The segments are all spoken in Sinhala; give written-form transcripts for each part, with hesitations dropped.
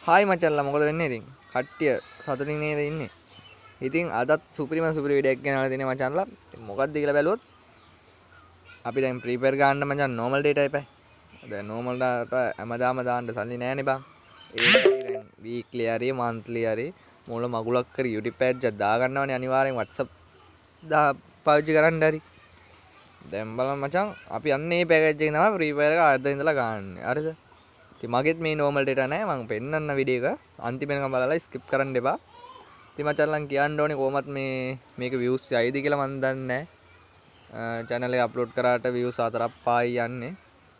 හායි මචල්ලා, මොකද වෙන්නේ ඉතින්? කට්ටිය සතුටින් නේද ඉන්නේ? ඉතින් අදත් සුපිරිම සුපිරි වීඩියෝ එකක් ගෙනල්ලා දෙන්නේ මචල්ලා. මොකද්ද කියලා බැලුවොත් අපි දැන් ෆ්‍රී ෆයර් ගන්න මචං නෝමල් ඩේටා එපා. දැන් නෝමල් ඩේටා හැමදාම දාන්න සල්ලි නෑනේ බං. ඒ දැන් වීක්ලි හරි මන්ත්ලි හරි මොන මගුලක් කර YouTube page එකක් දාගන්නවනේ අනිවාර්යෙන් WhatsApp දා පාවිච්චි කරන්න හරි. දැන් බලන්න මචං අපි අන්න මේ පැකේජ් එකේ තමයි ෆ්‍රී ෆයර් එක අද ඉඳලා ගන්නෙ. හරිද? ඉතින් මගෙත් මේ නෝමල් ඩේටා නෑ. මං පෙන්නන්න වීඩියෝ එක අන්තිම වෙනකම් බලලා ස්කිප් කරන්න එපා. ඉතින් මචං ලං කියන්න ඕනේ කොහොමත් මේ මේක වීව්ස් යයිද කියලා මං දන්නේ නෑ. චැනල් එක අප්ලෝඩ් කරාට වීව්ස් 4ක් 5යි යන්නේ.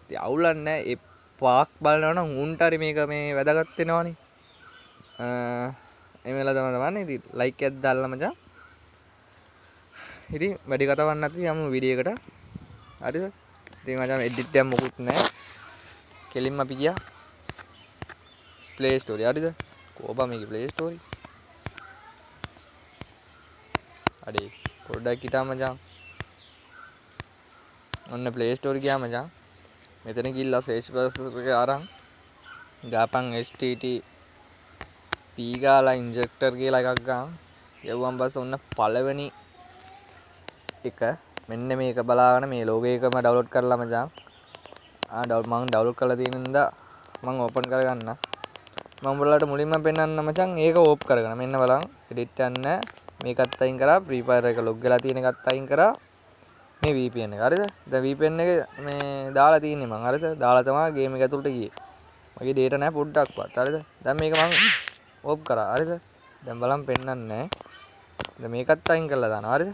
ඉතින් අවුලක් නෑ. ඒ පාක් බලනවා නම් උන්ට හරි මේක මේ වැදගත් වෙනවනේ. ඒ වෙලාව තමයි තමයි. ඉතින් ලයික් එකක් දාලා මචං. ඉතින් වැඩි කතාවක් නැති යමු වීඩියෝ එකට. හරිද? ඉතින් මචං එඩිට් එකක් මොකුත් නෑ. කෙලින්ම අපි ගියා Play Store. හරිද? කොහොම මේකේ Play Store? අඩේ පොඩ්ඩක් හිටා මචං. ඔන්න Play Store ගියා මචං. මෙතන ගිහිල්ලා සර්ච් බාර් එක අරන් ගාපන් HTTP ගාලා ඉන්ජෙක්ටර් කියලා එකක් ගන්න. යවුවන් පස්සේ ඔන්න පළවෙනි එක මෙන්න මේක බලාගෙන මේ ලෝගෝ එකම ඩවුන්ලෝඩ් කරලා මචං. මං ඩවුන්ලෝඩ් කරලා තියෙන හින්දා මං ඕපන් කරගන්න. මං ඔයාලට මුලින්ම පෙන්නන්න මචං ඒක ඕප් කරගෙන. මෙන්න බලන් එඩිට් යන්න මේකත් අයින් කරා, ෆ්‍රී ෆයර් එක ලොග් වෙලා තියෙන එකත් අයින් කරා, මේ VPN එක. හරිද? දැන් VPN එක මේ දාලා තියෙන්නේ මං. හරිද? දාලා තමයි ගේම් එක ඇතුළට ගියේ. මගේ ඩේටා නෑ පොඩ්ඩක්වත්. හරිද? දැන් මේක මං ඕප් කරා. හරිද? දැන් බලන් පෙන්නන්නේ නෑ. දැන් මේකත් අයින් කරලා දානවා. හරිද?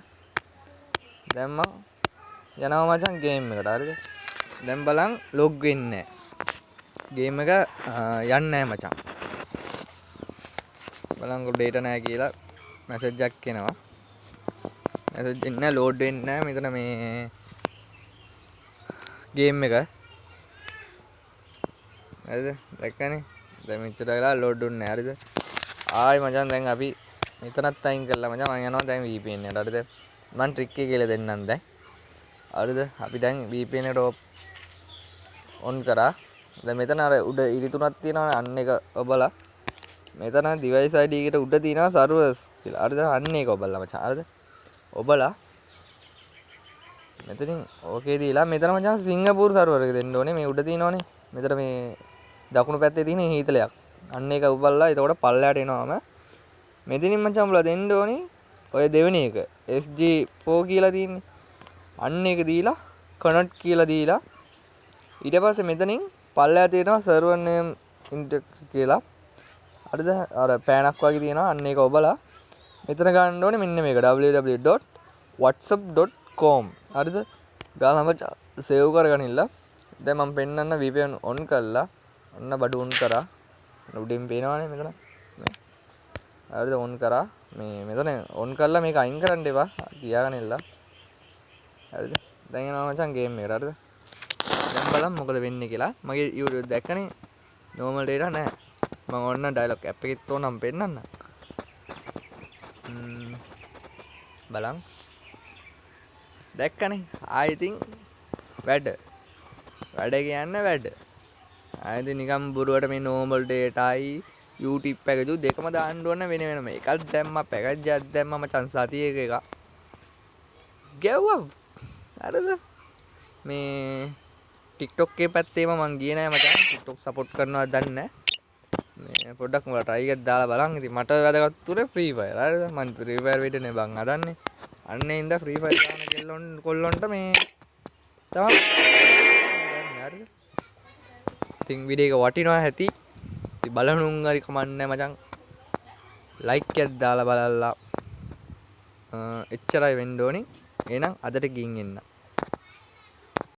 දැන් මං යනවා මචං ගේම් එකට. හරිද? දැන් බලන් ලොග් වෙන්නේ නෑ. ගේම් එක යන්නේ නෑ මචං. බලන්කො ඩේටා නෑ කියලා මැසේජ් එකක් එනවා. මැසේජ් එන්නේ නෑ, ලෝඩ් වෙන්නේ නෑ මෙතන මේ ගේම් එක. හරිද? දැක්කනේ? දැන් මෙච්චර වෙලා ලෝඩ් වුන්නේ නෑ. හරිද? ආයි මචං දැන් අපි මෙතනත් අයින් කළා මචං. මං යනවා දැන් VPN එකට. හරිද? මං ට්‍රික් එක කියලා දෙන්නම් දැන්. හරිද? අපි දැන් VPN එකට ඔන් කරා. දැන් මෙතන අර උඩ ඉරි තුනක් තියෙනවනේ, අන්න එක ඔබලා මෙතන ඩිවයිස් ID එකට උඩ තියෙනවා සර්වර්ස් කියලා. හරිද? අන්න ඒක ඔබලා මචං. හරිද? ඔබලා මෙතනින් ඕකේ දීලා මෙතන මචං සිංගප්පූරු සර්වර් එක දෙන්න ඕනේ. මේ උඩ තියෙනවනේ. මෙතන මේ දකුණු පැත්තේ තියෙන හීතලයක්. අන්න ඒක ඔබලා එතකොට පල්ලයට එනවම මෙතනින් මචං ඔබලා දෙන්න ඕනේ ඔය දෙවෙනි එක SG4 කියලා තියෙන්නේ. අන්න ඒක දීලා කනෙක්ට් කියලා දීලා ඊට පස්සේ මෙතනින් පල්ලෙහා තියෙනවා සර්වර් නේම් ඉන්ඩෙක්ස් කියලා. හරිද? අර පෑනක් වගේ තියෙනවා. අන්න ඒක ඔබලා මෙතන ගන්න ඕනේ මෙන්න මේක www.whatsapp.com. හරිද? ගාලා මචං සේව් කරගනින්න. දැන් මම පෙන්නන්න VPN on කරලා ඔන්න බඩු ඔන් කරා. උඩින් පේනවනේ මෙතන. මේ හරිද? ඔන් කරා. මේ මෙතන ඔන් කරලා මේක අයින් කරන්න එපා. තියාගෙන ඉන්න. හරිද? දැන් එනවා මචං ගේම් එකට. හරිද? දැන් බලමු මොකද වෙන්නේ කියලා. මගේ YouTube දැක්කනේ නෝමල් ඩේටා නෑ. මම ඔන්න ඩයලොග් ඇප් එකෙත් ඕනම් පෙන්නන්න. බලන් දැක්කනේ. ආයෙ ඉතින් වැඩ. වැඩ කියන්න වැඩ. ආයෙ ඉතින් නිකන් බොරුවට මේ නෝමල් ඩේටායි YouTube package දෙකම දාන්න ඕන වෙන වෙනම. එකක් දැම්මා පැකේජ් එකක් දැම්මා මචං සතියක එකක්. ගැව්වා. හරිද? මේ TikTok එකේ පැත්තේම මං ගියේ නෑ මචං. TikTok support කරනවද දන්නේ නෑ. මේ පොඩ්ඩක් උඹලා try එකක් දාලා බලන්. ඉතින් මට වැදගත් උනේ Free Fire. හරිද? මං Free Fire වීඩියෝ නේ බං හදන්නේ. අන්න ඒ හින්දා Free Fire ගන්න කෙල්ලොන් කොල්ලොන්ට මේ තමයි. හරිද? ඉතින් වීඩියෝ එක වටිනවා ඇති. ඉතින් බලනුන් හරි කමන්නේ මචං. ලයික් එකක් දාලා බලලා. එච්චරයි වෙන්න ඕනේ. එහෙනම් අදට ගිහින් එන්න.